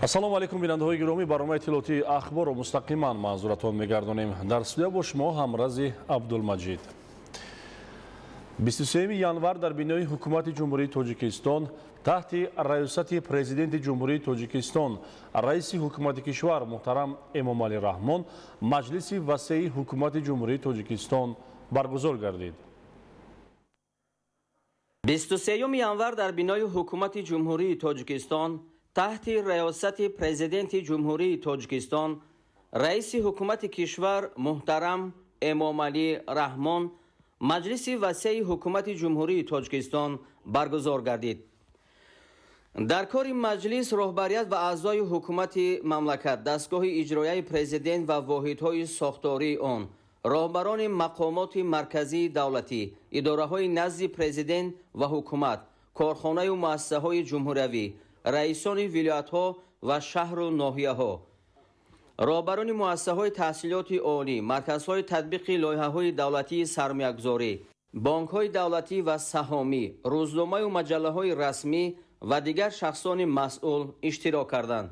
Ассалому алайкум, бинандаҳои гиромӣ. Барномаи иттилоотии Ахборро мустақиман манзуратон мегардонем. Дар студия бо шумо Ҳамрази Абдулмаҷид. 23 январ дар бинои Ҳукумати Ҷумҳурии Тоҷикистон таҳти раёсати Президенти Ҷумҳурии Тоҷикистон, раиси ҳукумати кишвар муҳтарам Эмомалӣ Раҳмон маҷлиси васеи Ҳукумати Ҷумҳурии Тоҷикистон баргузор гардид. 23 январ дар бинои Ҳукумати Ҷумҳурии Тоҷикистон таҳти раёсати Президенти Ҷумҳурии Тоҷикистон, раиси ҳукумати кишвар муҳтарам Эмомалӣ Раҳмон маҷлиси васеи Ҳукумати Ҷумҳурии Тоҷикистон баргузор гардид. Дар кори маҷлис роҳбарият ва аъзои ҳукумати мамлакат, дастгоҳи иҷроияи президент ва воҳидҳои сохтории он, роҳбарони мақомоти марказии давлатӣ, идораҳои назди президент ва ҳукумат, корхонаю муассисаҳои ҷумҳуриявӣ, раисони вилоятҳо ва шаҳру ноҳияҳо, роҳбарони муассисаҳои таҳсилоти олӣ, марказҳои татбиқи лоиҳаҳои давлатии сармоягузорӣ, бонкҳои давлатӣ ва саҳомӣ, рӯзномаю маҷаллаҳои расмӣ ва дигар шахсони масъул иштирок карданд.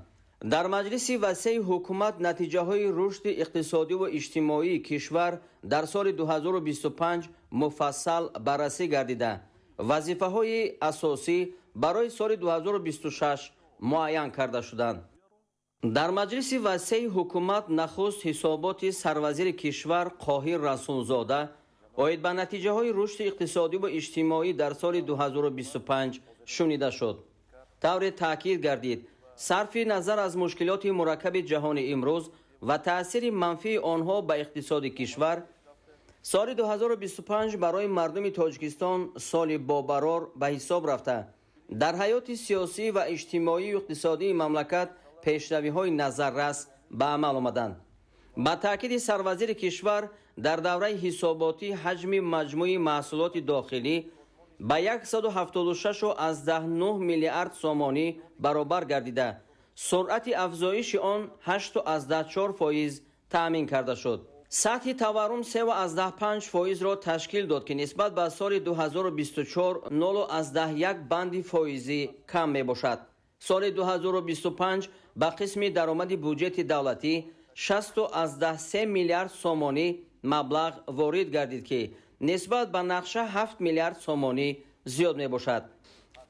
Дар маҷлиси васеи ҳукумат натиҷаҳои рушди иқтисодиву иҷтимоии кишвар дар соли 2025 муфассал баррасӣ гардида, вазифаҳои асосӣ барои соли 2026 муайян карда шуданд. Дар маҷлиси васеи ҳукумат нахуст ҳисоботи сарвазири кишвар Қоҳир Расулзода оид ба натиҷаҳои рушди иқтисодиву иҷтимоӣ дар соли 2025 шунида шуд. Тавре таъкид гардид, сарфи назар аз мушкилоти мураккаби ҷаҳони имрӯз ва таъсири манфии онҳо ба иқтисоди кишвар, соли 2025 барои мардуми Тоҷикистон соли бобарор ба ҳисоб рафта, дар ҳаёти сиёсӣ ва иҷтимоию иқтисодии мамлакат пешравиҳои назаррас ба амал омаданд. Ба таъкиди сарвазири кишвар, дар давраи ҳисоботӣ ҳаҷми маҷмӯи маҳсулоти дохилӣ ба 176,9 миллиард сомонӣ баробар гардида, суръати афзоиши он 8,4% таъмин карда шуд. Сатҳи таваррум 3,5 фоизро ташкил дод, ки нисбат ба соли 2024 0,1 банди фоизӣ кам мебошад. Соли 2025 ба қисми даромади буҷети давлатӣ 60,3 миллиард сомонӣ маблағ ворид гардид, ки нисбат ба нақша 7 миллиард сомонӣ зиёд мебошад.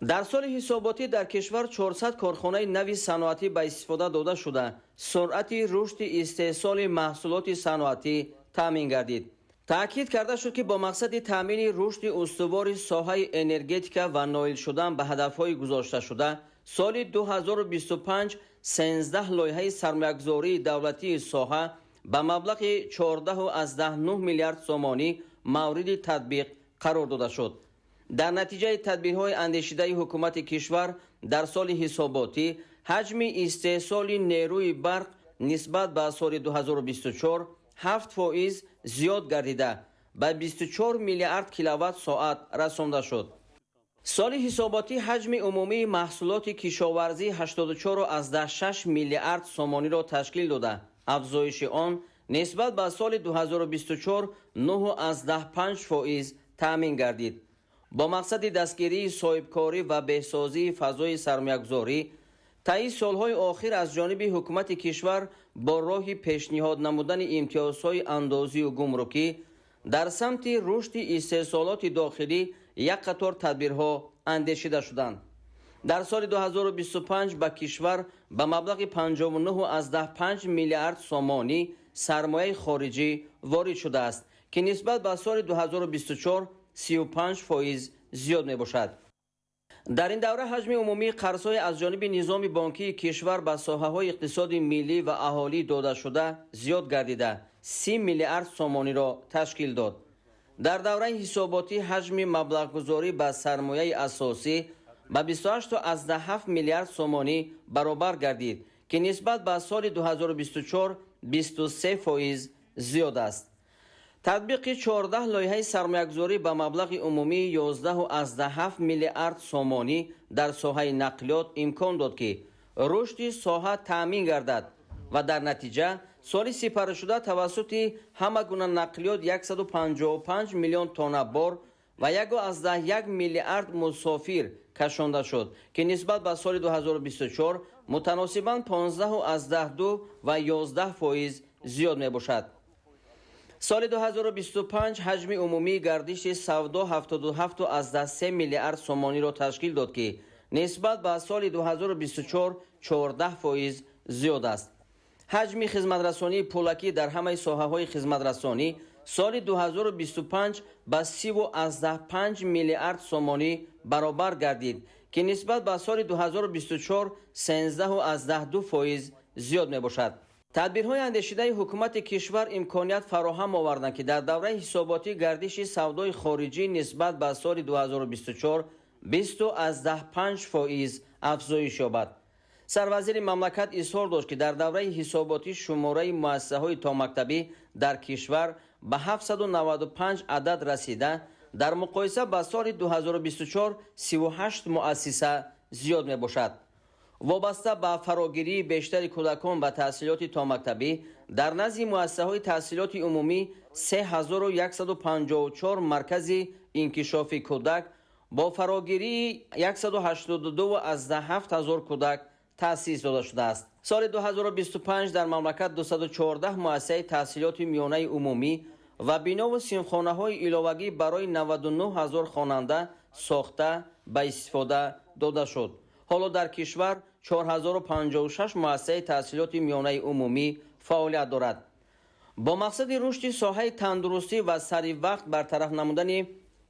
Дар соли ҳисоботӣ дар кишвар 400 корхонаи нави саноатӣ ба истифода дода шуда, суръати рушди истеҳсоли маҳсулоти саноатӣ таъмин гардид. Таъкид карда шуд, ки бо мақсади таъмини рушди устувори соҳаи энергетика ва ноил шудан ба ҳадафҳои гузошташуда, соли 2025 13 лоиҳаи сармоягузории давлатии соҳа ба маблағи 14,9 миллиард сомонӣ мавриди татбиқ қарор дода шуд. Дар натиҷаи тадбирҳои андешидаи ҳукумати кишвар дар соли ҳисоботӣ ҳаҷми истеҳсоли нерӯи барқ нисбат ба соли 2024 7% зиёд гардида, ба 24 миллиард киловатт соат расонда шуд. Соли ҳисоботӣ ҳаҷми умумии маҳсулоти кишоварзӣ 84,6 миллиард сомониро ташкил дода, афзоиши он нисбат ба соли 2024 9,5% таъмин гардид. Бо мақсади дастгирии соҳибкорӣ ва беҳсозии фазои сармоягузорӣ, таи солҳои охир аз ҷониби ҳукумати кишвар бо роҳи пешниҳод намудани имтиёзҳои андозию гумрукӣ дар самти рушди истеҳсолоти дохилӣ як қатор тадбирҳо андешида шуданд. Дар соли 2025 ба кишвар ба маблағи 59,5 миллиард сомонӣ сармояи хориҷӣ ворид шудааст, ки нисбат ба соли 2024 35% зиёд мебошад. Дар ин давра ҳаҷми умумии қарзҳои аз ҷониби низоми бонкии кишвар ба соҳаҳои иқтисоди миллӣ ва аҳолӣ додашуда зиёд гардида, 30 миллиард сомониро ташкил дод. Дар давраи ҳисоботӣ ҳаҷми маблағгузорӣ ба сармояи асосӣ ба 28,7 миллиард сомонӣ баробар гардид, ки нисбат ба соли 2024 23% зиёд аст. Татбиқи 14 лоиҳаи сармоягузорӣ ба маблағи умумии 11,7 миллиард сомонӣ дар соҳаи нақлиёт имкон дод, ки рушди соҳа таъмин гардад ва дар натиҷа соли сипаришуда тавассути ҳама гуна нақлиёт 155 миллион тонна бор ва 1,1 миллиард мусофир кашонда шуд, ки нисбат ба соли 2024 мутаносибан 15,2 ва 11% зиёд мебошад. Соли 2025 ҳаҷми умумии гардиши савдо 77,3 миллиард сомониро ташкил дод, ки нисбат ба соли 2024 14% зиёд аст. Ҳаҷми хизматрасонии пулакӣ дар ҳамаи соҳаҳои хизматрасонӣ соли 2025 ба 30,5 миллиард сомонӣ баробар гардид, ки нисбат ба соли 2024 13,2% зиёд мебошад. Тадбирҳои андешидаи ҳукумати кишвар имконият фароҳам оварданд, ки дар давраи ҳисоботӣ гардиши савдои хориҷӣ нисбат ба соли 2024 20,5% афзоиш ёбад. Сарвазири мамлакат изҳор дошт, ки дар давраи ҳисоботӣ шумораи муассисаҳои томактабӣ дар кишвар ба 795 адад расида, дар муқоиса ба соли 2024 38 муассиса зиёд мебошад. Вобаста ба фарогирии бештари кӯдакон ба таҳсилоти томактабӣ дар назди муассисаҳои таҳсилоти умумӣ 3154 маркази инкишофи кӯдак бо фарогирии 182,7 ҳазор кӯдак таъсис дода шудааст. Соли 2025 дар мамлакат 214 муассисаи таҳсилоти миёнаи умумӣ ва бинову синфхонаҳои иловагӣ барои 99 ҳазор хонанда сохта ба истифода дода шуд. Ҳоло дар кишвар 4056 муассисаи таҳсилоти миёнаи умумӣ фаъолият дорад. Бо мақсади рушди соҳаи тандурустӣ ва сари вақт бартараф намудани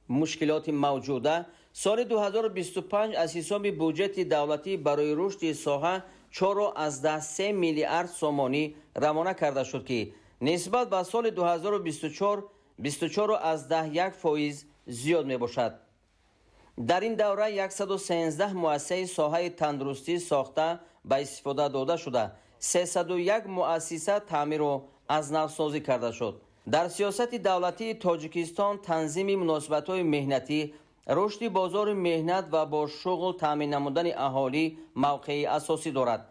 мушкилоти мавҷуда соли 2025 аз ҳисоби буҷети давлатӣ барои рушди соҳа 4,3 миллиард сомонӣ равона карда шуд, ки нисбат ба соли 2024 24,1% зиёд мебошад. Дар ин давра 113 муассисаи соҳаи тандурустӣ сохта ба истифода дода шуда, 301 муассиса таъмиру аз навсозӣ карда шуд. Дар сиёсати давлатии Тоҷикистон танзими муносибатҳои меҳнатӣ, рушди бозори меҳнат ва бо шуғл таъмин намудани аҳолӣ мавқеи асосӣ дорад.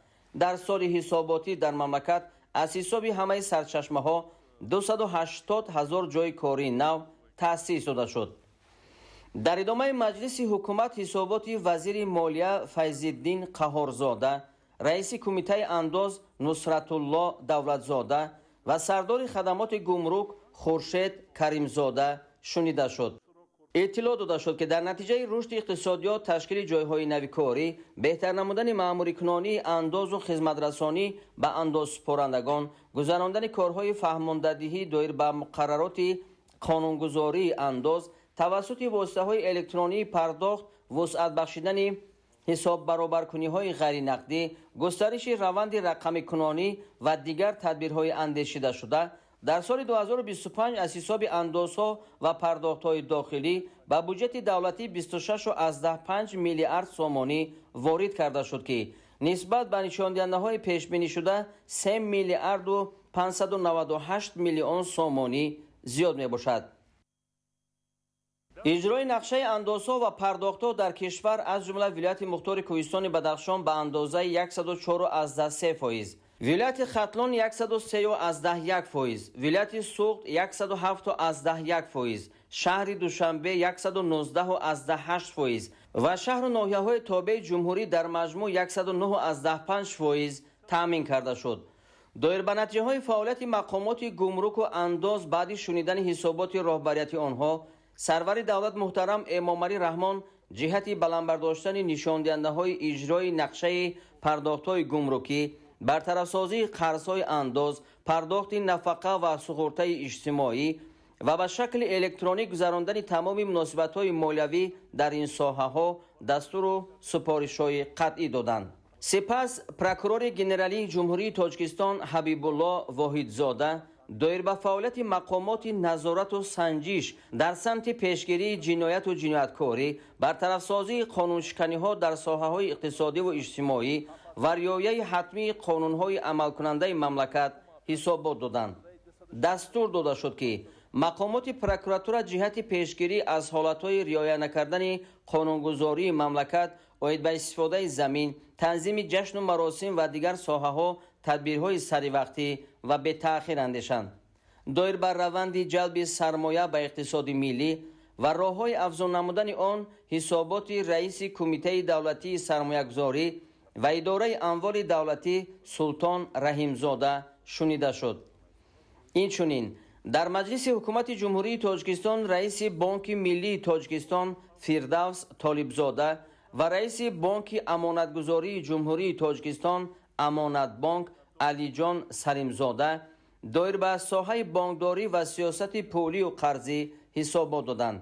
Дар соли ҳисоботӣ дар мамлакат аз ҳисоби ҳамаи сарчашмаҳо 280 ҳазор ҷойи кории нав таъсис дода шуд. Дар идомаи маҷлиси ҳукумат ҳисоботи вазири молия Файзиддин Қаҳорзода, раиси кумитаи андоз Нусратулло Давлатзода ва сардори хадамоти гумрук Хуршед Каримзода шунида шуд. Иттилоъ дода шуд, ки дар натиҷаи рушди иқтисодиёт, ташкили ҷойҳои нави корӣ, беҳтар намудани маъмурикунонии андозу хизматрасонӣ ба андозсупорандагон, гузарондани корҳои фаҳмондадиҳӣ доир ба муқаррароти қонунгузории андоз тавассути воситаҳои электронии пардохт, вусъат бахшидани ҳисоббаробаркуниҳои ғайринақдӣ, густариши раванди рақамикунонӣ ва дигар тадбирҳои андешидашуда дар соли 2025 аз ҳисоби андозҳо ва пардохтҳои дохилӣ ба буҷети давлатӣ 26,5 миллиард сомонӣ ворид карда шуд, ки нисбат ба нишондиҳандаҳои пешбинишуда 3 миллиарду 598 миллион сомонӣ зиёд мебошад. Иҷрои нақшаи андозҳо ва пардохтҳо дар кишвар аз ҷумла вилояти мухтори Кӯҳистони Бадахшон ба андозаи 104,3%, вилояти Хатлон 103,1%, вилояти Суғд 107,1%, шаҳри Душанбе 119,8% ва шаҳру ноҳияҳои тобеи ҷумҳурӣ дар маҷмӯъ 109,5% таъмин карда шуд. Доир ба натиҷаҳои фаъолияти мақомоти гумруку андоз баъди шунидани ҳисоботи роҳбарияти онҳо сарвари давлат муҳтарам Эмомалӣ Раҳмон ҷиҳати баланд бардоштани нишондиҳандаҳои иҷрои нақшаи пардохтҳои гумрукӣ, бартарафсозии қарзҳои андоз, пардохти нафақа ва суғуртаи иҷтимоӣ ва ба шакли электронӣ гузарондани тамоми муносибатҳои молиявӣ дар ин соҳаҳо дастуру супоришҳои қатъӣ доданд. Сипас прокурори генералии Ҷумҳурии Тоҷикистон Ҳабибулло Воҳидзода доир ба фаъолияти мақомоти назорату санҷиш дар самти пешгирии ҷинояту ҷинояткорӣ, бартарафсозии қонуншиканиҳо дар соҳаҳои иқтисодиву иҷтимоӣ ва риояи ҳатмии қонунҳои амалкунандаи мамлакат ҳисобот доданд. Дастур дода шуд, ки мақомоти прокуратура ҷиҳати пешгирӣ аз ҳолатҳои риоя накардани қонунгузории мамлакат оид ба истифодаи замин, танзими ҷашну маросим ва дигар соҳаҳо тадбирҳои саривақтӣ ва бетаъхир андешанд. Доир ба раванди ҷалби сармоя ба иқтисоди миллӣ ва роҳҳои афзун намудани он ҳисоботи раиси Кумитаи давлатии сармоягузорӣ ва идораи амволи давлатӣ Султон Раҳимзода шунида шуд. Инчунин дар Маҷлиси Ҳукумати Ҷумҳурии Тоҷикистон раиси Бонки Миллии Тоҷикистон Фирдавс Толибзода ва раиси Бонки Амонатгузории Ҷумҳурии Тоҷикистон Амонатбонк Алиҷон Салимзода доир ба соҳаи бонкдорӣ ва сиёсати пулию қарзӣ ҳисобот доданд.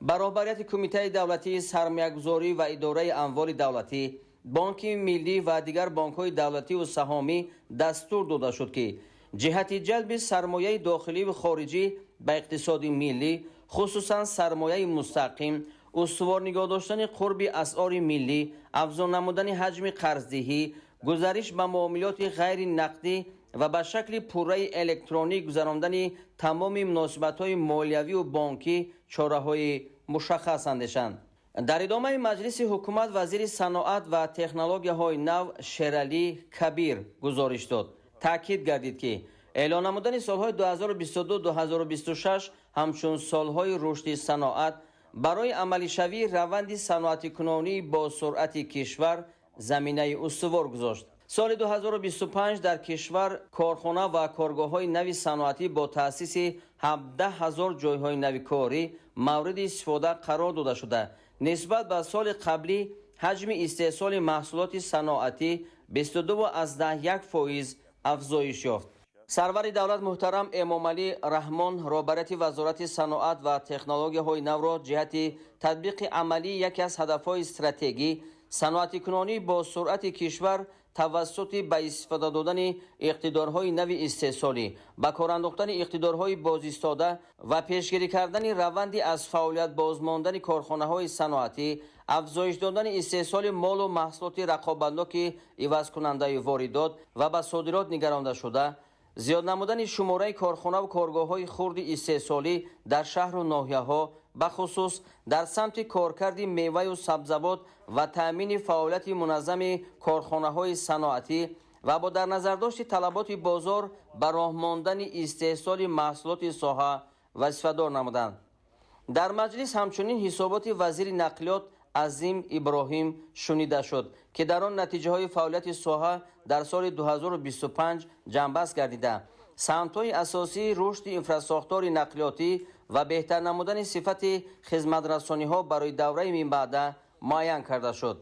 Ба роҳбарияти Кумитаи давлатии сармоягузорӣ ва идораи амволи давлатӣ, Бонки Миллӣ ва дигар бонкҳои давлативу саҳомӣ дастур дода шуд, ки ҷиҳати ҷалби сармояи дохиливу хориҷӣ ба иқтисоди миллӣ, хусусан сармояи мустақим, устувор нигоҳ доштани қурби асъори миллӣ, афзун намудани ҳаҷми қарздиҳӣ, гузариш ба муомилоти ғайри нақдӣ ва ба шакли пурраи электронӣ гузарондани тамоми муносибатҳои молиявию бонкӣ чораҳои мушаххас андешанд. Дар идомаи Маҷлиси Ҳукумат вазири саноат ва технологияҳои нав Шералӣ Кабир гузориш дод. Таъкид гардид, ки эълон намудани солҳои 2022-2026 ҳамчун солҳои рушди саноат барои амалишавии раванди саноатикунонии бо суръати кишвар заминаи устувор гузошт. Соли 2025 дар кишвар корхона ва коргоҳҳои нави саноатӣ бо таъсиси 17 ҳазор ҷойҳои нави корӣ мавриди истифода қарор дода шуда, нисбат ба соли қаблӣ ҳаҷми истеҳсоли маҳсулоти саноатӣ 22,1% афзоиш ёфт. Сарвари давлат муҳтарам Эмомалӣ Раҳмон роҳбарияти Вазорати саноат ва технологияҳои навро ҷиҳати татбиқи амалии яке аз ҳадафҳои стратегӣ саноатикунонӣ бо суръати кишвар тавассути ба истифода додани иқтидорҳои нави истеҳсолӣ, ба кор андохтани иқтидорҳои бозистода ва пешгирӣ кардани раванди аз фаъолият бозмондани корхонаҳои саноатӣ, афзоиш додани истеҳсоли молу маҳсулоти рақобатноки ивазкунандаи воридот ва ба содирот нигаронда шуда, зиёд намудани шумораи корхонаву коргоҳҳои хурди истеҳсолӣ дар шаҳру ноҳияҳо, бахусус дар самти коркарди меваю сабзавот ва таъмини фаъолияти муназзами корхонаҳои саноатӣ ва бо дар назардошти талаботи бозор ба роҳ мондани истеҳсоли маҳсулоти соҳа вазифадор намуданд. Дар маҷлис ҳамчунин ҳисоботи вазири нақлиёт Азим Иброҳим шунида шуд, ки дар он натиҷаҳои фаъолияти соҳа дар соли 2025 ҷамъбаст гардида, самтҳои асосии рушди инфрасохтори нақлиётӣ ва беҳтар намудани сифати хизматрасониҳо барои давраи минбаъда муайян карда шуд.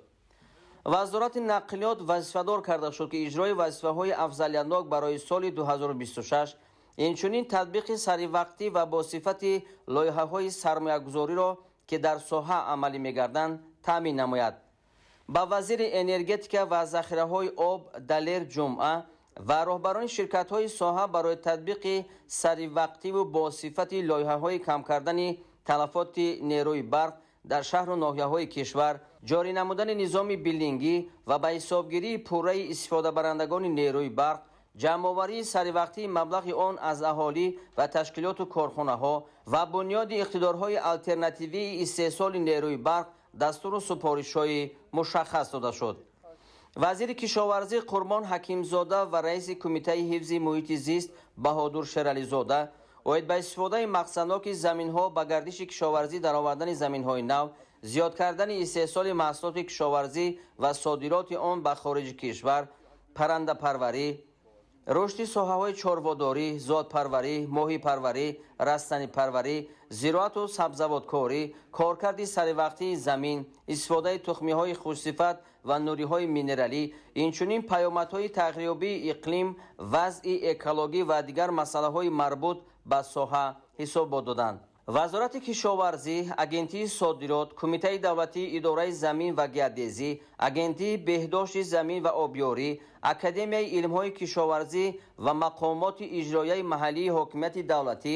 Вазорати нақлиёт вазифадор карда шуд, ки иҷрои вазифаҳои афзалиятнок барои соли 2026, инчунин татбиқи саривақтӣ ва бо сифати лоиҳаҳои сармоягузориро, ки дар соҳа амалӣ мегарданд, таъмин намояд. Ба вазири энергетика ва захираҳои об Далер Ҷумъа ва роҳбарони ширкатҳои соҳа барои татбиқи саривақтиву бо сифати лоиҳаҳои кам кардани талафоти нерӯи барқ дар шаҳру ноҳияҳои кишвар, ҷорӣ намудани низоми биллингӣ ва ба ҳисобгирии пурраи истифодабарандагони нерӯи барқ, ҷамъоварии саривақтии маблағи он аз аҳолӣ ва ташкилоту корхонаҳо ва бунёди иқтидорҳои алтернативии истеҳсоли нерӯи барқ дастуру супоришҳои мушаххас дода шуд. Вазири кишоварзӣ Қурбон Ҳакимзода ва раиси Кумитаи ҳифзи муҳити зист Баҳодур Шерализода оид ба истифодаи мақсадноки заминҳо, ба гардиши кишоварзӣ даровардани заминҳои нав, зиёд кардани истеҳсоли маҳсулоти кишоварзӣ ва содироти он ба хориҷи кишвар, паррандапарварӣ, рушди соҳаҳои чорводорӣ, зодпарварӣ, моҳипарварӣ, растанипарварӣ, зироату сабзавоткорӣ, коркарди саривақтии замин, истифодаи тухмиҳои хушсифат ва нуриҳои минералӣ, инчунин паёмадҳои тағйирёбии иқлим, вазъи экологӣ ва дигар масъалаҳои марбут ба соҳа ҳисобот доданд. Вазорати кишоварзӣ, Агентии содирот, Кумитаи давлатии идораи замин ва геодезӣ, Агентии беҳдошти замин ва обёрӣ, Академияи илмҳои кишоварзӣ ва мақомоти иҷроияи маҳаллии ҳокимияти давлатӣ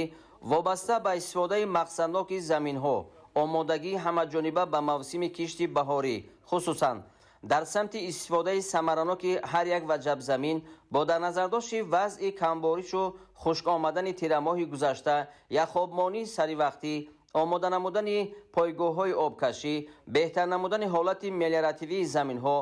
вобаста ба истифодаи мақсадноки заминҳо, омодагии ҳамаҷониба ба мавсими кишти баҳорӣ, хусусан дар самти истифодаи самараноки ҳар як ваҷаб замин бо дар назардошти вазъи камборишу хушк омадани тирамоҳи гузашта, яхобмонии саривақтӣ, омода намудани пойгоҳҳои обкашӣ, беҳтар намудани ҳолати мелиоративии заминҳо,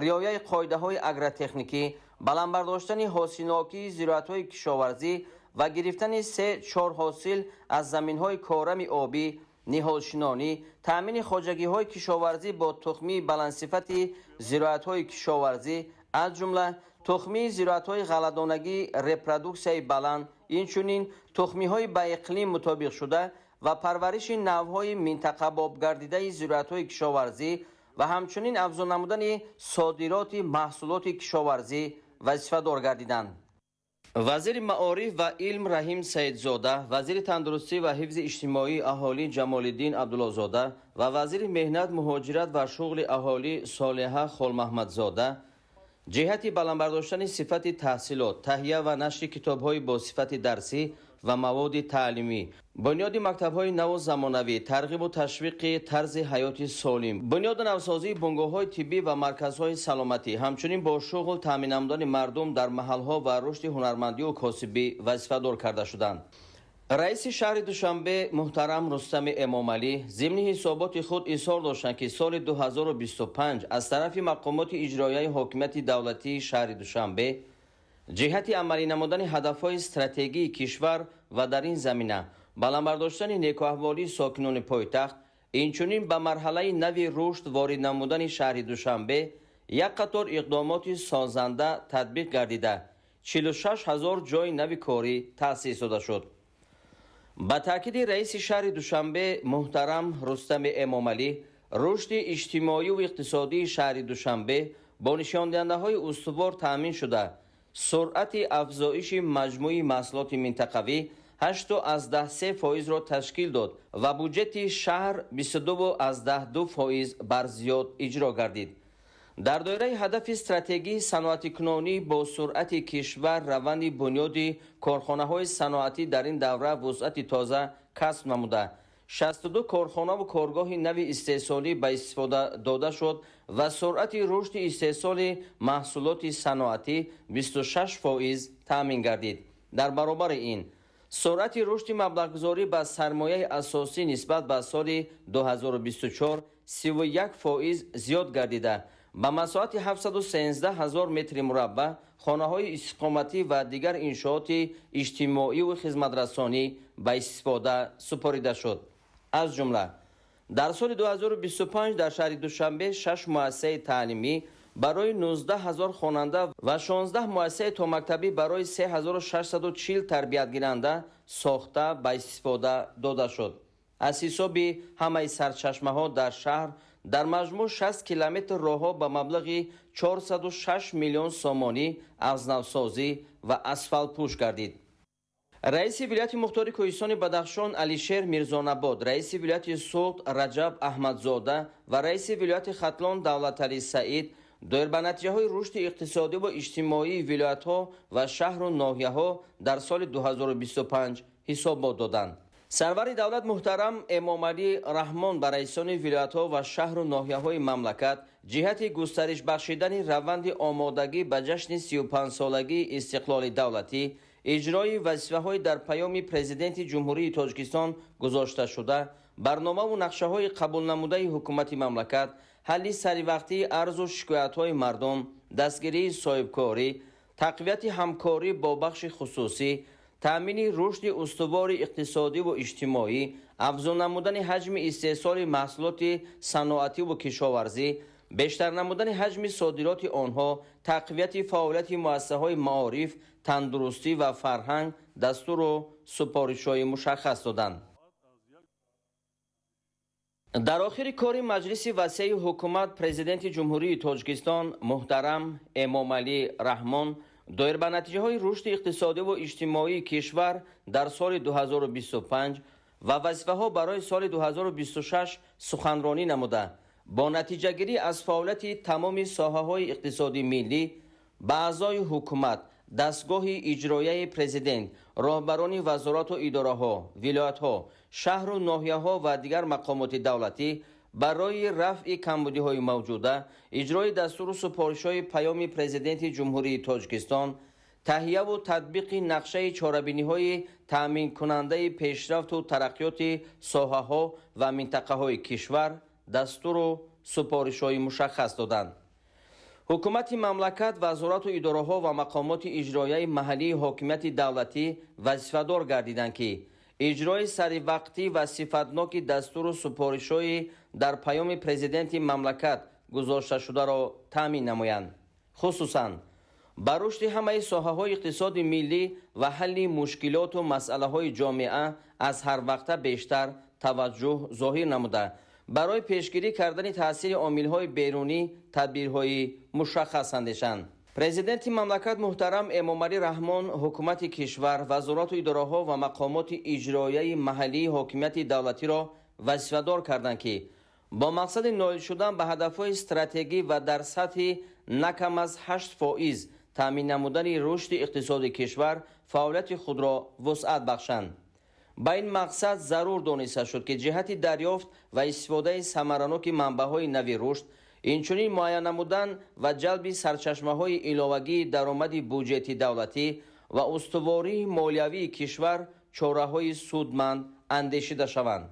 риояи қоидаҳои агротехникӣ, баланд бардоштани ҳосилнокии зироатҳои кишоварзӣ ва гирифтани 3-4 ҳосил аз заминҳои корами обӣ, ниҳолшинонӣ, таъмини хоҷагиҳои кишоварзӣ бо тухмии баландсифати зироатҳои кишоварзӣ, аз ҷумла тухмии зироатҳои ғалладонагӣ репродуксияи баланд, инчунин тухмиҳои ба иқлим мутобиқшуда ва парвариши навъҳои минтақабобгардидаи зироатҳои кишоварзӣ ва ҳамчунин афзун намудани содироти маҳсулоти кишоварзӣ вазифадор гардиданд. Вазири маориф ва илм Раҳим Саидзода, вазири тандурустӣ ва ҳифзи иҷтимоии аҳолӣ Ҷамолиддин Абдуллозода ва вазири меҳнат, муҳоҷират ва шуғли аҳолӣ Солиҳа Холмаҳмадзода ҷиҳати баланд бардоштани сифати таҳсилот, таҳия ва нашри китобҳои бо сифати дарсӣ ва маводи таълимӣ, бунёди мактабҳои наву замонавӣ, тарғибу ташвиқи тарзи ҳаёти солим, бунёду навсозии бунгоҳҳои тиббӣ ва марказҳои саломатӣ, ҳамчунин бо шуғл таъмин намудани мардум дар маҳалҳо ва рушди ҳунармандию косибӣ вазифадор карда шуданд. Раиси шаҳри Душанбе муҳтарам Рустами Эмомалӣ зимни ҳисоботи худ изҳор доштанд, ки соли 2025 аз тарафи мақомоти иҷроияи ҳокимияти давлатии шаҳри Душанбе ҷиҳати амалӣ намудани ҳадафҳои стратегии кишвар ва дар ин замина баланд бардоштани некӯаҳволии сокинони пойтахт, инчунин ба марҳалаи нави рушд ворид намудани шаҳри Душанбе як қатор иқдомоти созанда татбиқ гардида, 46 ҳазор ҷойи нави корӣ таъсис дода шуд. Ба таъкиди раиси шаҳри Душанбе муҳтарам Рустами Эмомалӣ, рушди иҷтимоию иқтисодии шаҳри Душанбе бо нишондиҳандаҳои устувор таъмин шуда, суръати афзоиши маҷмӯи маҳсулоти минтақавӣ 8,3 фоизро ташкил дод ва буҷети шаҳр 22,2 фоиз бар зиёд иҷро гардид. Дар доираи ҳадафи стратегии саноатикунонӣ бо суръати кишвар раванди бунёди корхонаҳои саноатӣ дар ин давра вусъати тоза касб намуда, 62 корхонаву коргоҳи нави истеҳсолӣ ба истифода дода шуд ва суръати рушди истеҳсоли маҳсулоти саноатӣ 26 фоиз таъмин гардид. Дар баробари ин суръати рушди маблағгузорӣ ба сармояи асосӣ нисбат ба соли 2024 31 фоиз зиёд гардида, ба масоҳати 713 ҳазор метри мураббаъ хонаҳои истиқоматӣ ва дигар иншооти иҷтимоиву хизматрасонӣ ба истифода супорида шуд. Аз ҷумла дар соли 2025 дар шаҳри Душанбе 6 муассисаи таълимӣ барои 19 ҳазор хонанда ва 16 муассисаи томактабӣ барои 3640 тарбиятгиранда сохта ба истифода дода шуд. Аз ҳисоби ҳамаи сарчашмаҳо дар шаҳр дар маҷмӯъ 60 километр роҳҳо ба маблағи 406 миллион сомонӣ азнавсозӣ ва асфалтпӯш гардид. Раиси вилояти мухтори Кӯҳистони Бадахшон Алишер Мирзонабод, раиси вилояти Суғд Раҷаб Аҳмадзода ва раиси вилояти Хатлон Давлаталӣ Саид доир ба натиҷаҳои рушди иқтисодӣ ва иҷтимоии вилоятҳо ва шаҳру ноҳияҳо дар соли 2025 ҳисобот доданд. Сарвари давлат муҳтарам Эмомалӣ Раҳмон ба раисони вилоятҳо ва шаҳру ноҳияҳои мамлакат ҷиҳати густариш бахшидани раванди омодагӣ ба ҷашни 35-солагии истиқлоли давлатӣ, иҷрои вазифаҳои дар паёми Президенти Ҷумҳурии Тоҷикистон гузошташуда, барномаву нақшаҳои қабулнамудаи ҳукумати мамлакат, ҳалли саривақтии арзу шикоятҳои мардум, дастгирии соҳибкорӣ, тақвияти ҳамкорӣ бо бахши хусусӣ, таъмини рушди устувори иқтисодиву иҷтимоӣ, афзун намудани ҳаҷми истеҳсоли маҳсулоти саноативу кишоварзӣ, бештар намудани ҳаҷми содироти онҳо, тақвияти фаъолияти муассисаҳои маориф, тандурустӣ ва фарҳанг дастуру супоришҳои мушаххас доданд. Дар охири кори маҷлиси васеи ҳукумат Президенти Ҷумҳурии Тоҷикистон муҳтарам Эмомалӣ Раҳмон доир ба натиҷаҳои рушди иқтисодиву иҷтимоии кишвар дар соли 2025 ва вазифаҳо барои соли 2026 суханронӣ намуда, бо натиҷагирӣ аз фаъолияти тамоми соҳаҳои иқтисоди миллӣ ба аъзои ҳукумат, дастгоҳи иҷроияи президент, роҳбарони вазорату идораҳо, вилоятҳо, шаҳру ноҳияҳо ва дигар мақомоти давлатӣ барои рафъи камбудиҳои мавҷуда, иҷрои дастуру супоришҳои паёми Президенти Ҷумҳурии Тоҷикистон, таҳияву татбиқи нақшаи чорабиниҳои таъминкунандаи пешрафту тараққиёти соҳаҳо ва минтақаҳои кишвар дастуру супоришҳои мушаххас доданд. Ҳукумати мамлакат, вазорату идораҳо ва мақомоти иҷроияи маҳаллии ҳокимияти давлатӣ вазифадор гардиданд, ки Иҷрои саривақтӣ ва сифатноки дастуру супоришҳои дар паёми президенти мамлакат гузошташударо таъмин намоянд. Хусусан ба рушди ҳамаи соҳаҳои иқтисоди миллӣ ва ҳалли мушкилоту масъалаҳои ҷомеа аз ҳар вақта бештар таваҷҷӯҳ зоҳир намуда, барои пешгирӣ кардани таъсири омилҳои берунӣ тадбирҳои мушаххас андешанд. Президенти мамлакат муҳтарам Эмомалӣ Раҳмон ҳукумати кишвар, вазорату идораҳо ва мақомоти иҷроияи маҳаллии ҳокимияти давлатиро вазифадор карданд, ки бо мақсади ноил шудан ба ҳадафҳои стратегӣ ва дар сатҳи на кам аз 8% таъмин намудани рушди иқтисоди кишвар фаъолияти худро вусъат бахшанд. Ба ин мақсад зарур дониста шуд, ки ҷиҳати дарёфт ва истифодаи самараноки манбаъҳои нави рушд, инчунин муайян намудан ва ҷалби сарчашмаҳои иловагии даромади буҷети давлатӣ ва устувории молиявии кишвар чораҳои судманд андешида шаванд.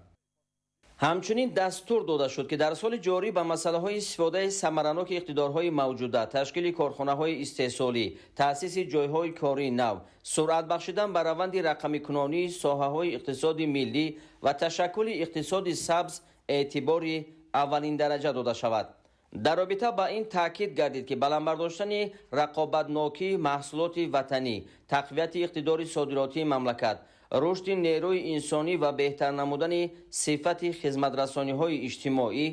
Ҳамчунин дастур дода шуд, ки дар соли ҷорӣ ба масъалаҳои истифодаи самараноки иқтидорҳои мавҷуда, ташкили корхонаҳои истеҳсолӣ, таъсиси ҷойҳои кории нав, суръат бахшидан ба раванди рақамикунонии соҳаҳои иқтисоди миллӣ ва ташаккули иқтисоди сабз эътибори аввалиндараҷа дода шавад. Дар робита ба ин таъкид гардид, ки баланд бардоштани рақобатнокии маҳсулоти ватанӣ, тақвияти иқтидори содиротии мамлакат, рушди нерӯи инсонӣ ва беҳтар намудани сифати хизматрасониҳои иҷтимоӣ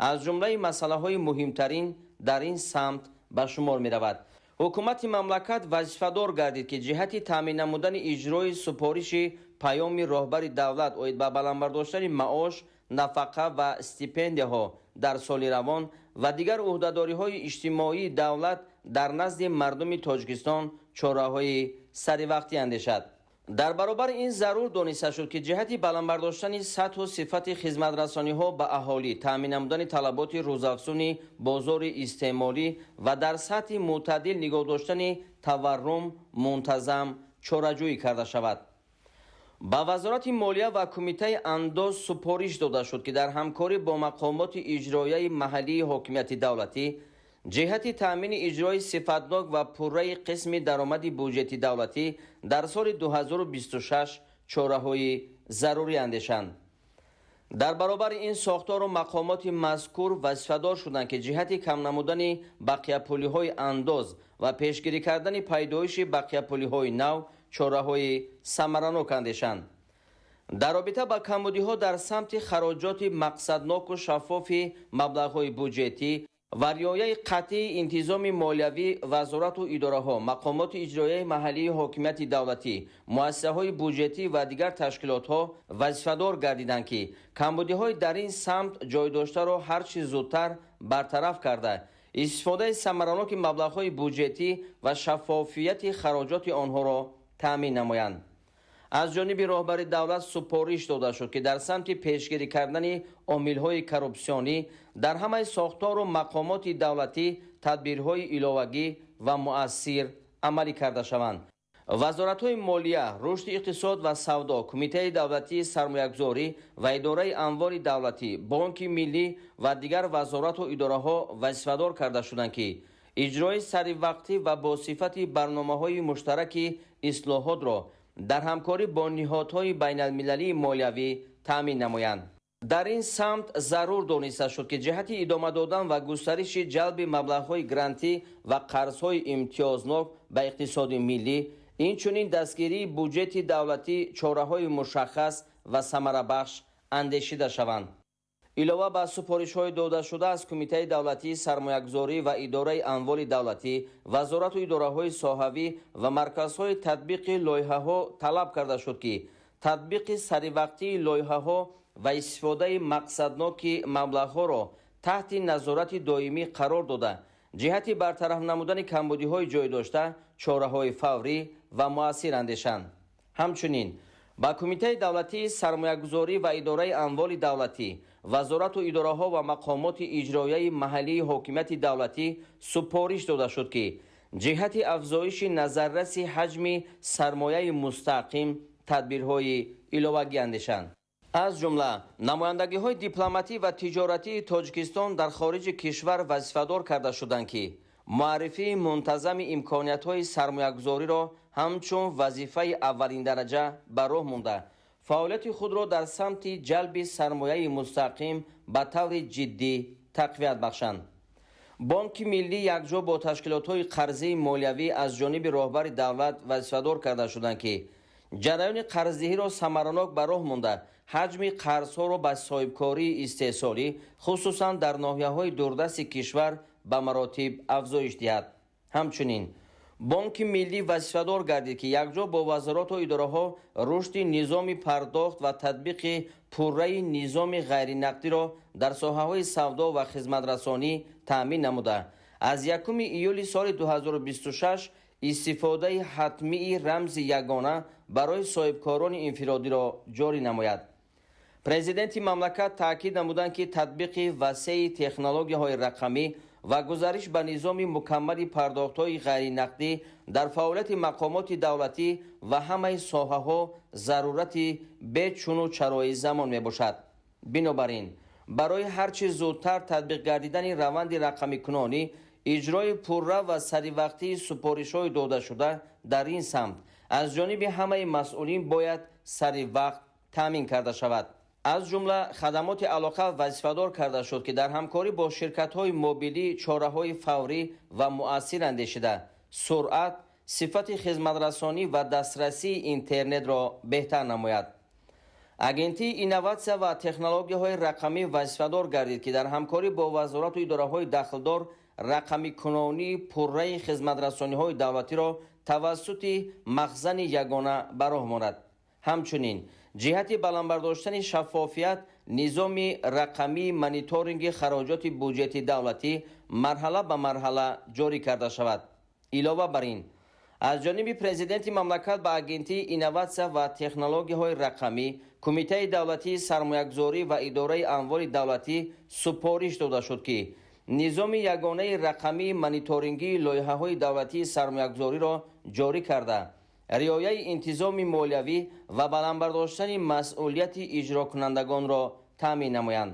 аз ҷумлаи масъалаҳои муҳимтарин дар ин самт ба шумор меравад. Ҳукумати мамлакат вазифадор гардид, ки ҷиҳати таъмин намудани иҷрои супориши паёми роҳбари давлат оид ба баланд бардоштани маош, нафақа ва стипендияҳо дар соли равон ва дигар ӯҳдадориҳои иҷтимоии давлат дар назди мардуми Тоҷикистон чораҳои саривақтӣ андешад. Дар баробари ин зарур дониста шуд, ки ҷиҳати баланд бардоштани сатҳу сифати хизматрасониҳо ба аҳолӣ, таъмин намудани талаботи рӯзафзуни бозори истеъмолӣ ва дар сатҳи мӯътадил нигоҳ доштани таваррум мунтазам чораҷӯӣ карда шавад. Ба Вазорати молия ва Кумитаи андоз супориш дода шуд, ки дар ҳамкорӣ бо мақомоти иҷроияи маҳаллии ҳокимияти давлатӣ ҷиҳати таъмини иҷрои сифатнок ва пурраи қисми даромади буҷети давлатӣ дар соли 2026 чораҳои зарурӣ андешанд. Дар баробари ин сохтору мақомоти мазкур вазифадор шуданд, ки ҷиҳати кам намудани бақияпулиҳои андоз ва пешгирӣ кардани пайдоиши бақияпулиҳои нав чораҳои самаранок андешанд. Дар робита ба камбудиҳо дар самти хароҷоти мақсадноку шаффофи маблағҳои буҷетӣ ва риояи қатъии интизоми молиявӣ, вазорату идораҳо, мақомоти иҷроияи маҳаллии ҳокимияти давлатӣ, муассисаҳои буҷетӣ ва дигар ташкилотҳо вазифадор гардиданд, ки камбудиҳои дар ин самт ҷой доштаро ҳар чӣ зудтар бартараф карда, истифодаи самараноки маблағҳои буҷетӣ ва шаффофияти хароҷоти онҳоро таъмин намоянд. Аз ҷониби роҳбари давлат супориш дода шуд, ки дар самти пешгирӣ кардани омилҳои коррупсионӣ дар ҳамаи сохтору мақомоти давлатӣ тадбирҳои иловагӣ ва муассир амалӣ карда шаванд. Вазоратҳои молия, рушди иқтисод ва савдо, Кумитаи давлатии сармоягузорӣ ва идораи амволи давлатӣ, Бонки миллӣ ва дигар вазорату идораҳо вазифадор карда шуданд, ки иҷрои саривақтӣ ва бо сифати барномаҳои муштараки ислоҳотро дар ҳамкорӣ бо ниҳодҳои байналмилалии молиявӣ таъмин намоянд. Дар ин самт зарур дониста шуд, ки ҷиҳати идома додан ва густариши ҷалби маблағҳои грантӣ ва қарзҳои имтиёзнок ба иқтисоди миллӣ, инчунин дастгирии буҷети давлатӣ чораҳои мушаххас ва самарабахш андешида шаванд. Илова ба супоришҳои додашуда аз Кумитаи давлатии сармоягузорӣ ва идораи амволи давлатӣ, вазорату идораҳои соҳавӣ ва марказҳои татбиқи лоиҳаҳо талаб карда шуд, ки татбиқи саривақтии лоиҳаҳо ва истифодаи мақсадноки маблағҳоро таҳти назорати доимӣ қарор дода, ҷиҳати бартараф намудани камбудиҳои ҷой дошта чораҳои фаврӣ ва муассир андешанд. Ҳамчунин ба Кумитаи давлатии сармоягузорӣ ва идораи амволи давлатӣ, вазорату идораҳо ва мақомоти иҷроияи маҳаллии ҳокимияти давлатӣ супориш дода шуд, ки ҷиҳати афзоиши назарраси ҳаҷми сармояи мустақим тадбирҳои иловагӣ андешанд. Аз ҷумла намояндагиҳои дипломатӣ ва тиҷоратии Тоҷикистон дар хориҷи кишвар вазифадор карда шуданд, ки муаррифии мунтазами имкониятҳои сармоягузориро ҳамчун вазифаи аввалиндараҷа ба роҳ монда, Фаъолияти худро дар самти ҷалби сармояи мустақим ба таври ҷиддӣ тақвият бахшанд. Бонки миллӣ якҷо бо ташкилотҳои қарзии молиявӣ аз ҷониби роҳбари давлат вазифадор карда шуданд, ки ҷараёни қарздиҳиро самаранок ба роҳ монда, ҳаҷми қарзҳоро ба соҳибкории истеҳсолӣ, хусусан дар ноҳияҳои дурдасти кишвар, ба маротиб афзоиш диҳад. Ҳамчунин Бонки миллӣ вазифадор гардид, ки якҷо бо вазорату идораҳо рушди низоми пардохт ва татбиқи пурраи низоми ғайринақдиро дар соҳаҳои савдо ва хизматрасонӣ таъмин намуда, аз 1 июли соли 2026 истифодаи ҳатмии рамзи ягона барои соҳибкорони инфиродиро ҷорӣ намояд. Президенти мамлакат таъкид намуданд, ки татбиқи васеи технологияҳои рақамӣ ва гузариш ба низоми мукаммали пардохтҳои ғайринақдӣ дар фаъолияти мақомоти давлатӣ ва ҳамаи соҳаҳо зарурати бечуну чарои замон мебошад. Бинобар ин, барои ҳарчи зудтар татбиқ гардидани раванди рақамикунонӣ, иҷрои пурра ва саривақтии супоришҳои додашуда дар ин самт аз ҷониби ҳамаи масъулин бояд сари вақт таъмин карда шавад. Аз ҷумла хадамоти алоқа вазифадор карда шуд, ки дар ҳамкорӣ бо ширкатҳои мобилӣ чораҳои фаврӣ ва муассир андешида, суръат, сифати хизматрасонӣ ва дастрасии интернетро беҳтар намояд. Агентии инноватсия ва технологияҳои рақамӣ вазифадор гардид, ки дар ҳамкорӣ бо вазорату идораҳои дахлдор рақамикунонии пурраи хизматрасониҳои давлатиро тавассути махзани ягона ба роҳ монад. Ҳамчунин ҷиҳати баланд бардоштани шаффофият низоми рақамии мониторинги хароҷоти буҷети давлатӣ марҳала ба марҳала ҷорӣ карда шавад. Илова бар ин, аз ҷониби президенти мамлакат ба Агентии инноватсия ва технологияҳои рақамӣ, Кумитаи давлатии сармоягузорӣ ва идораи амволи давлатӣ супориш дода шуд, ки низоми ягонаи рақамии мониторингии лоиҳаҳои давлатии сармоягузориро ҷорӣ карда, риояи интизоми молиявӣ ва баланд бардоштани масъулияти иҷрокунандагонро таъмин намоянд.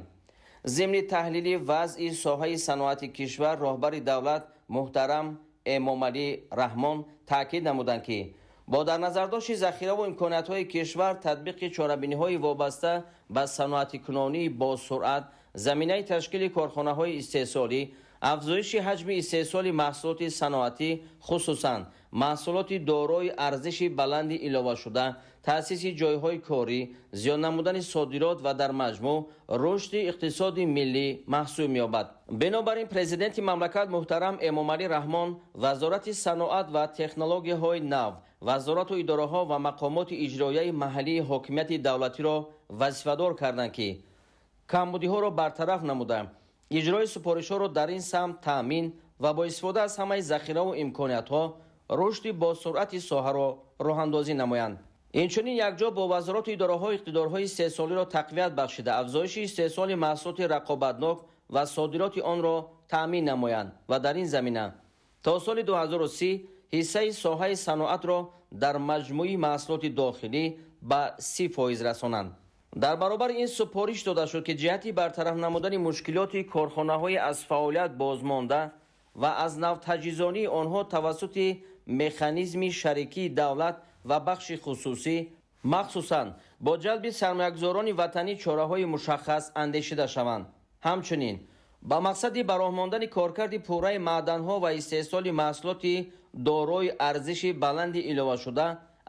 Зимни таҳлили вазъи соҳаи саноати кишвар роҳбари давлат муҳтарам Эмомалӣ Раҳмон таъкид намуданд, ки бо дар назардошти захираву имкониятҳои кишвар татбиқи чорабиниҳои вобаста ба саноатикунонии босуръат, заминаи ташкили корхонаҳои истеҳсолӣ, афзоиши ҳаҷми истеҳсоли маҳсулоти саноатӣ, хусусан маҳсулоти дорои арзиши баланди иловашуда, таъсиси ҷойҳои корӣ, зиёд намудани содирот ва дар маҷмӯъ рушди иқтисоди миллӣ маҳсуб меёбад. Бинобар ин президенти мамлакат муҳтарам Эмомалӣ Раҳмон Вазорати саноат ва технологияҳои нав, вазорату идораҳо ва мақомоти иҷроияи маҳаллии ҳокимияти давлатиро вазифадор карданд, ки камбудиҳоро бартараф намуда, иҷрои супоришҳоро дар ин самт таъмин ва бо истифода аз ҳамаи захираву имкониятҳо рушди босуръати соҳаро роҳандозӣ намоянд. Инчунин якҷо бо вазорату идораҳо иқтидорҳои истеҳсолиро тақвият бахшида, афзоиши истеҳсоли маҳсулоти рақобатнок ва содироти онро таъмин намоянд ва дар ин замина то соли 2030 ҳиссаи соҳаи саноатро дар маҷмӯи маҳсулоти дохилӣ ба 30% расонанд. Дар баробари ин супориш дода шуд, ки ҷиҳати бартараф намудани мушкилоти корхонаҳои аз фаъолият бозмонда ва аз навтаҷҳизонии онҳо тавассути механизми шарикии давлат ва бахши хусусӣ, махсусан бо ҷалби сармоягузорони ватанӣ, чораҳои мушаххас андешида шаванд. Ҳамчунин ба мақсади ба роҳ мондани коркарди пурраи маъданҳо ва истеҳсоли маҳсулоти дорои арзиши баланди иловашуда,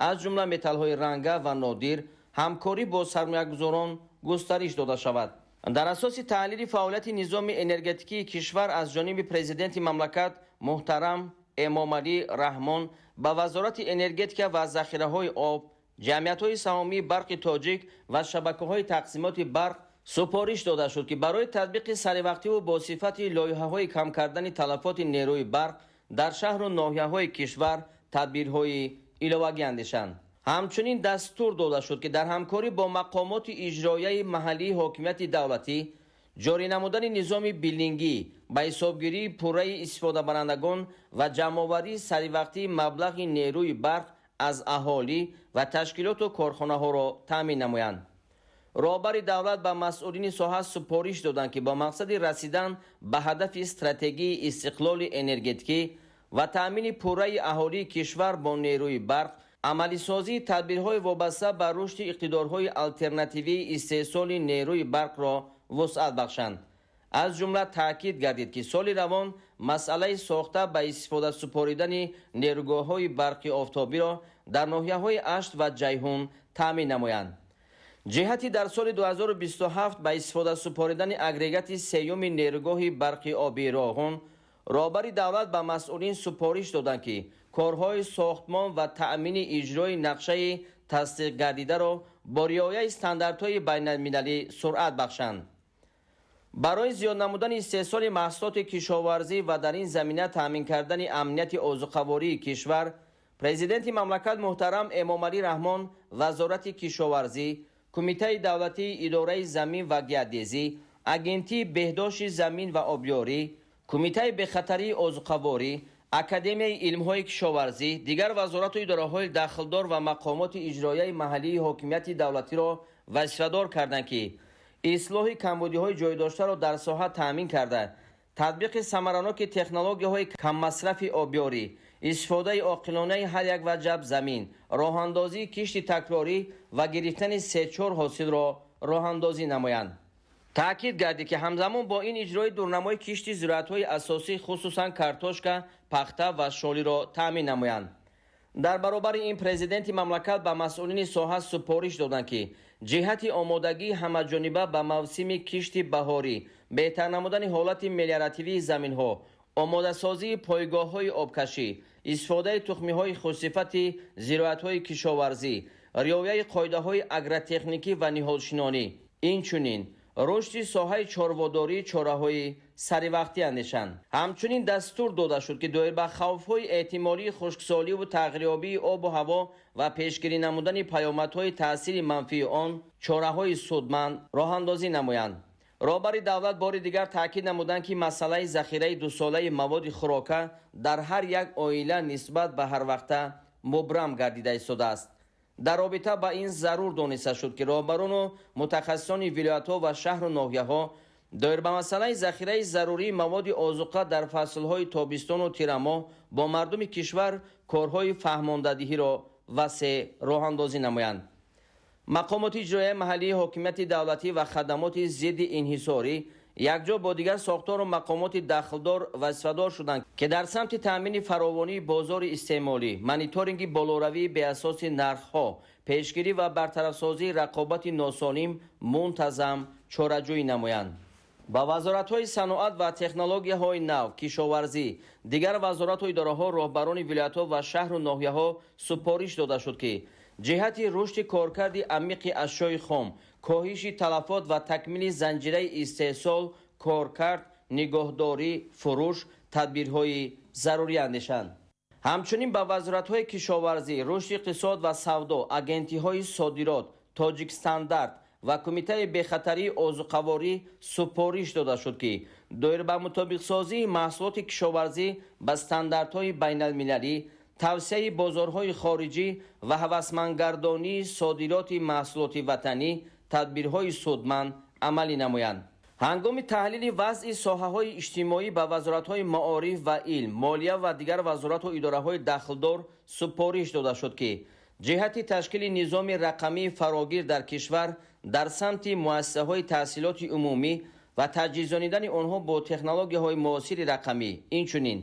аз ҷумла металлҳои ранга ва нодир, ҳамкорӣ бо сармоягузорон густариш дода шавад. Дар асоси таҳлили фаъолияти низоми энергетикии кишвар аз ҷониби президенти мамлакат муҳтарам Эмомалӣ Раҳмон ба Вазорати энергетика ва захираҳои об, ҷамъиятҳои саҳомии барқи тоҷик ва шабакаҳои тақсимоти барқ супориш дода шуд, ки барои татбиқи саривақтиву бо сифати лоиҳаҳои кам кардани талафоти нерӯи барқ дар шаҳру ноҳияҳои кишвар тадбирҳои иловагӣ андешанд. Ҳамчунин дастур дода шуд, ки дар ҳамкорӣ бо мақомоти иҷроияи маҳаллии ҳокимияти давлатӣ ҷорӣ намудани низоми биллингӣ ба ҳисобгирии пурраи истифодабарандагон ва ҷамъоварии саривақтии маблағи нерӯи барқ аз аҳолӣ ва ташкилоту корхонаҳоро таъмин намоянд. Роҳбари давлат ба масъулини соҳа супориш доданд, ки бо мақсади расидан ба ҳадафи стратегии истиқлоли энергетикӣ ва таъмини пурраи аҳолии кишвар бо нерӯи барқ Амалисозии тадбирҳои вобаста ба рушди иқтидорҳои алтернативии истеҳсоли нерӯи барқро вусъат бахшанд. Аз ҷумла таъкид гардид, ки соли равон масъалаи сохта ба истифода супоридани нерӯгоҳҳои барқи офтобиро дар ноҳияҳои Ашт ва Ҷайҳун таъмин намоянд. Ҷиҳати дар соли 2027 ба истифода супоридани агрегати сеюми нерӯгоҳи барқи обии Роғун роҳбари давлат ба масъулин супориш доданд, ки корҳои сохтмон ва таъмини иҷрои нақшаи тасдиқгардидаро бо риояи стандартҳои байналмилалӣ суръат бахшанд. Барои зиёд намудани истеҳсоли маҳсулоти кишоварзӣ ва дар ин замина таъмин кардани амнияти озуқавории кишвар, Президенти мамлакат муҳтарам Эмомалӣ Раҳмон Вазорати кишоварзӣ, Кумитаи давлатии идораи замин ва геодезӣ, Агентии беҳдошти замин ва обёрӣ, Кумитаи бехатарии озуқаворӣ, Академияи илмҳои кишоварзӣ, дигар вазорату идораҳои дахлдор ва мақомоти иҷроияи маҳаллии ҳокимияти давлатиро вазифадор карданд, ки ислоҳи камбудиҳои ҷойдоштаро дар соҳа таъмин карда, татбиқи самараноки технологияҳои каммасрафи обёрӣ, истифодаи оқилонаи ҳар як ваҷаб замин, роҳандозии кишти такрорӣ ва гирифтани се-чор ҳосилро роҳандозӣ намоянд. Таъкид гардид, ки ҳамзамон бо ин иҷрои дурнамои кишти зироатҳои асосӣ, хусусан картошка, пахта ва шолиро таъмин намоянд. Дар баробари ин Президенти мамлакат ба масъулини соҳа супориш доданд, ки ҷиҳати омодагии ҳамаҷониба ба мавсими кишти баҳорӣ, беҳтар намудани ҳолати мелиоративии заминҳо, омодасозии пойгоҳҳои обкашӣ, истифодаи тухмиҳои хушсифати зироатҳои кишоварзӣ, риояи қоидаҳои агротехникӣ ва ниҳолшинонӣ, инчунин рушди соҳаи чорводорӣ чораҳои саривақтӣ андешанд. Ҳамчунин дастур дода шуд, ки доир ба хавфҳои эҳтимолии хушксоливу тағйирёбии обу ҳаво ва пешгирӣ намудани паёмадҳои таъсири манфии он чораҳои судманд роҳандозӣ намоянд. Роҳбари давлат бори дигар таъкид намуданд, ки масъалаи захираи дусолаи маводи хӯрока дар ҳар як оила нисбат ба ҳарвақта мубрам гардида истодааст. Дар робита ба ин зарур дониста шуд, ки роҳбарону мутахассисони вилоятҳо ва шаҳру ноҳияҳо доир ба масъалаи захираи зарурии маводи озуқа дар фаслҳои тобистону тирамоҳ бо мардуми кишвар корҳои фаҳмондадиҳиро васеъ роҳандозӣ намоянд. Мақомоти иҷроияи маҳаллии ҳокимияти давлатӣ ва хадамоти зидди инҳисорӣ якҷо бо дигар сохтору мақомоти дахлдор вазифадор шуданд, ки дар самти таъмини фаровонии бозори истеъмолӣ, мониторинги болоравии беасоси нархҳо, пешгирӣ ва бартарафсозии рақобати носолим мунтазам чораҷӯӣ намоянд. Ба вазоратҳои саноат ва технологияҳои нав, кишоварзӣ, дигар вазорату идораҳо, роҳбарони вилоятҳо ва шаҳру ноҳияҳо супориш дода шуд, ки ҷиҳати рушди коркарди амиқи ашёи хом, коҳиши талафот ва такмили занҷираи истеҳсол, коркард, нигоҳдорӣ, фурӯш тадбирҳои зарурӣ андешанд. Ҳамчунин ба вазоратҳои кишоварзӣ, рушди иқтисод ва савдо, агентиҳои содирот, Тоҷикстандарт ва Кумитаи бехатарии озуқаворӣ супориш дода шуд, ки доир ба мутобиқсозии маҳсулоти кишоварзӣ ба стандартҳои байналмилалӣ, тавсияи бозорҳои хориҷӣ ва ҳавасмандгардонии содироти маҳсулоти ватанӣ тадбирҳои судманд амалӣ намоянд. Ҳангоми таҳлили вазъи соҳаҳои иҷтимоӣ ба вазоратҳои маориф ва илм, молия ва дигар вазорату идораҳои дахлдор супориш дода шуд, ки ҷиҳати ташкили низоми рақамии фарогир дар кишвар дар самти муассисаҳои таҳсилоти умумӣ ва таҷҳизонидани онҳо бо технологияҳои муосири рақамӣ, инчунин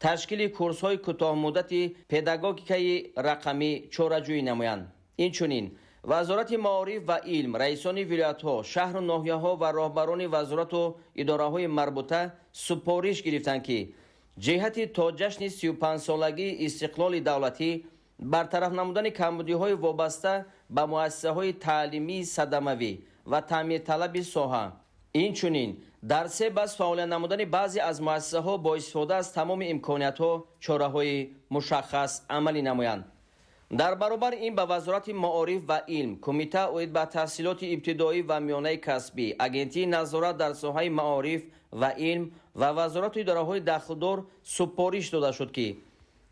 ташкили курсҳои кӯтоҳмуддати педагогикаи рақамӣ чораҷӯӣ намоянд. Инчунин Вазорати маориф ва илм, раисони вилоятҳо, шаҳру ноҳияҳо ва роҳбарони вазорату идораҳои марбута супориш гирифтанд, ки ҷиҳати то ҷашни 35-солагии истиқлоли давлатӣ бартараф намудани камбудиҳои вобаста ба муассисаҳои таълимии садамавӣ ва таъмирталаби соҳа, инчунин дар се бас фаъолият намудани баъзе аз муассисаҳо бо истифода аз тамоми имкониятҳо чораҳои мушаххас амалӣ намоянд. Дар баробари ин ба Вазорати маориф ва илм, Кумита оид ба таҳсилоти ибтидоӣ ва миёнаи касбӣ, Агентии назорат дар соҳаи маориф ва илм ва вазорату идораҳои дахлдор супориш дода шуд, ки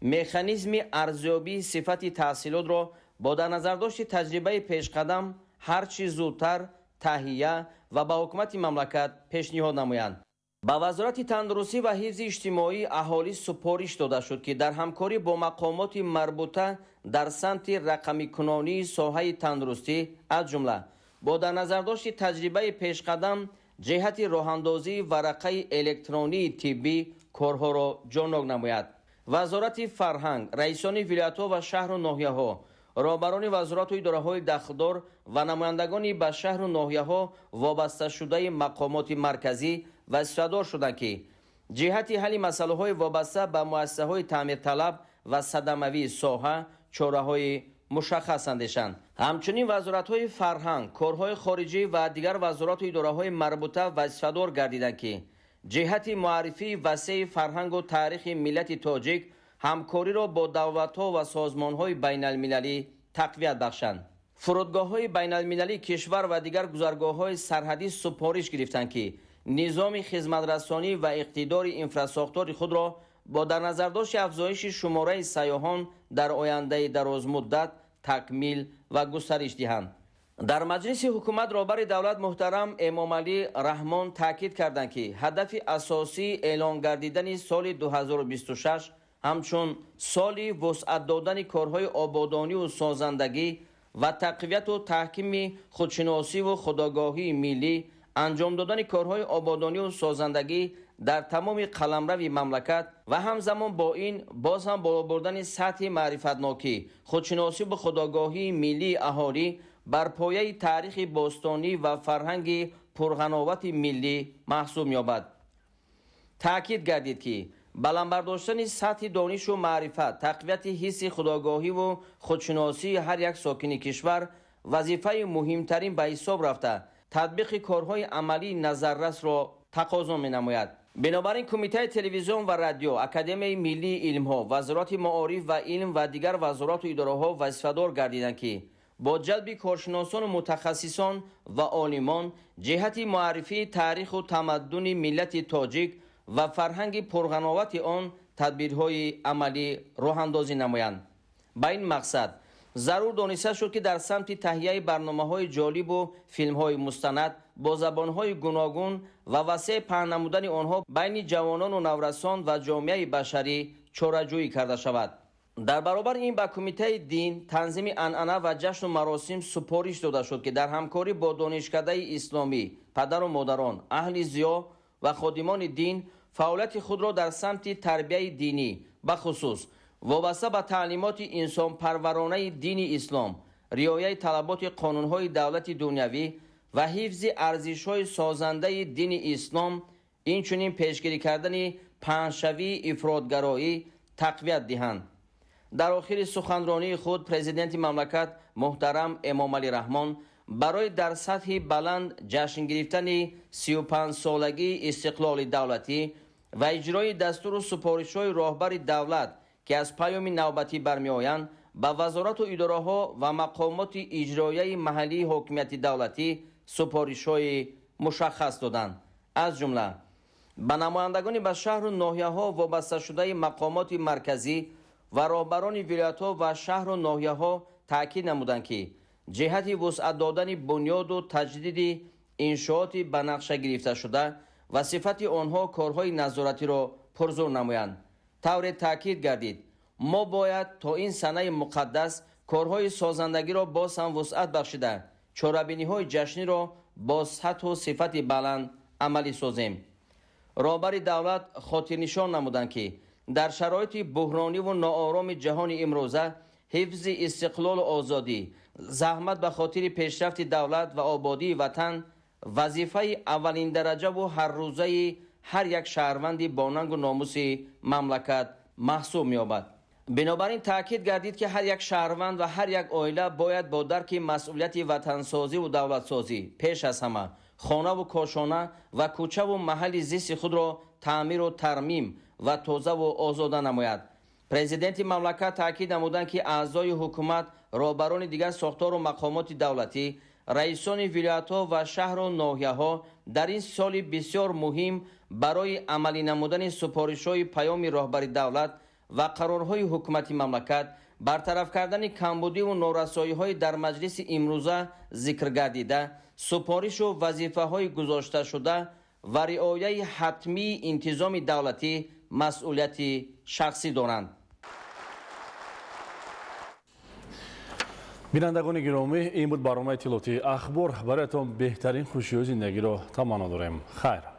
механизми арзёбии сифати таҳсилотро бо дар назардошти таҷрибаи пешқадам ҳар чӣ зудтар таҳия ва ба ҳукумати мамлакат пешниҳод намоянд. Ба Вазорати тандурустӣ ва ҳифзи иҷтимоии аҳолӣ супориш дода шуд, ки дар ҳамкорӣ бо мақомоти марбута дар самти рақамикунонии соҳаи тандурустӣ, аз ҷумла бо дар назардошти таҷрибаи пешқадам ҷиҳати роҳандозии варақаи электронии тиббӣ корҳоро ҷоннок намояд. Вазорати фарҳанг, раисони вилоятҳо ва шаҳру ноҳияҳо, роҳбарони вазорату идораҳои дахлдор ва намояндагони ба шаҳру ноҳияҳо вобасташудаи мақомоти марказӣ вазифадор шуданд, ки ҷиҳати ҳалли масъалаҳои вобаста ба муассисаҳои таъмирталаб ва садамавии соҳа чораҳои мушаххас андешанд. Ҳамчунин вазоратҳои фарҳанг, корҳои хориҷӣ ва дигар вазорату идораҳои марбута вазифадор гардиданд, ки ҷиҳати муаррифии васеи фарҳангу таърихи миллати тоҷик ҳамкориро бо давлатҳо ва созмонҳои байналмилалӣ тақвият бахшанд. Фурудгоҳҳои байналмилалии кишвар ва дигар гузаргоҳҳои сарҳадӣ супориш гирифтанд, ки низоми хизматрасонӣ ва иқтидори инфрасохтори худро бо дар назардошти афзоиши шумораи сайёҳон дар ояндаи дарозмуддат такмил ва густариш диҳанд. Дар маҷлиси ҳукумат роҳбари давлат муҳтарам Эмомалӣ Раҳмон таъкид карданд, ки ҳадафи асосии эълон гардидани соли 2026 ҳамчун соли вусъат додани корҳои ободониву созандагӣ ва тақвияту таҳкими худшиносиву худогоҳии миллӣ, анҷом додани корҳои ободониву созандагӣ дар тамоми қаламрави мамлакат ва ҳамзамон бо ин боз ҳам боло бурдани сатҳи маърифатнокӣ, худшиносиву худогоҳии миллии аҳолӣ бар пояи таърихи бостонӣ ва фарҳанги пурғановати миллӣ маҳсуб меёбад. Таъкид гардид, ки баланд бардоштани сатҳи донишу маърифат, тақвияти ҳисси худогоҳиву худшиносии ҳар як сокини кишвар вазифаи муҳимтарин ба ҳисоб рафта, татбиқи корҳои амалии назаррасро тақозо менамояд. Бинобар ин Кумитаи телевизион ва радио, Академияи миллии илмҳо, Вазорати маориф ва илм ва дигар вазорату идораҳо вазифадор гардиданд, ки бо ҷалби коршиносону мутахассисон ва олимон ҷиҳати муаррифии таъриху тамаддуни миллати тоҷик ва фарҳанги пурғановати он тадбирҳои амалӣ роҳандозӣ намоянд. Ба ин мақсад зарур дониста шуд, ки дар самти таҳияи барномаҳои ҷолибу филмҳои мустанад бо забонҳои гуногун ва васеъ паҳн намудани онҳо байни ҷавонону наврасон ва ҷомеаи башарӣ чораҷӯӣ карда шавад. Дар баробари ин ба Кумитаи дин, танзими анъана ва ҷашну маросим супориш дода шуд, ки дар ҳамкорӣ бо Донишкадаи исломӣ, падару модарон, аҳли зиё ва ходимони дин фаъолияти худро дар самти тарбияи динӣ, бахусус вобаста ба таълимоти инсонпарваронаи дини ислом, риояи талаботи қонунҳои давлати дунявӣ ва ҳифзи арзишҳои созандаи дини ислом, инчунин пешгирӣ кардани паҳншавии ифротгароӣ тақвият диҳанд. Дар охири суханронии худ президенти мамлакат муҳтарам Эмомалӣ Раҳмон барои дар сатҳи баланд ҷашн гирифтани 35-солагии истиқлоли давлатӣ ва иҷрои дастуру супоришҳои роҳбари давлат, ки аз паёми навбатӣ бармеоянд, ба вазорату идораҳо ва мақомоти иҷроияи маҳаллии ҳокимияти давлатӣ супоришҳои мушаххас доданд. Аз ҷумла ба намояндагони ба шаҳру ноҳияҳо вобасташудаи мақомоти марказӣ ва роҳбарони вилоятҳо ва шаҳру ноҳияҳо таъкид намуданд, ки ҷиҳати вусъат додани бунёду таҷдиди иншооти ба нақша гирифташуда ва сифати онҳо корҳои назоратиро пурзур намоянд. Тавре таъкид гардид, мо бояд то ин санаи муқаддас корҳои созандагиро боз ҳам вусъат бахшида, чорабиниҳои ҷашниро бо сатҳу сифати баланд амалӣ созем. Роҳбари давлат хотирнишон намуданд, ки дар шароити буҳрониву ноороми ҷаҳони имрӯза ҳифзи истиқлолу озодӣ, заҳмат ба хотири пешрафти давлат ва ободии ватан вазифаи аввалиндараҷаву ҳаррӯзаи ҳар як шаҳрванди бонангу номуси мамлакат маҳсуб меёбад. Бинобар ин таъкид гардид, ки ҳар як шаҳрванд ва ҳар як оила бояд бо дарки масъулияти ватансозиву давлатсозӣ пеш аз ҳама хонаву кошона ва кӯчаву маҳалли зисти худро таъмиру тармим ва тозаву озода намояд. Президенти мамлакат таъкид намуданд, ки аъзои ҳукумат, роҳбарони дигар сохтору мақомоти давлатӣ, раисони вилоятҳо ва шаҳру ноҳияҳо дар ин соли бисёр муҳим барои амалӣ намудани супоришҳои паёми роҳбари давлат ва қарорҳои ҳукумати мамлакат, бартараф кардани камбудиву норасоиҳои дар маҷлиси имрӯза зикр гардида, супоришу вазифаҳои гузошташуда ва риояи ҳатмии интизоми давлатӣ масъулияти шахсӣ доранд. Бинандагони гиромӣ, ин буд барномаи иттилоотии Ахбор. Бароятон беҳтарин хушиҳои зиндагиро таманно дорем. Хайр.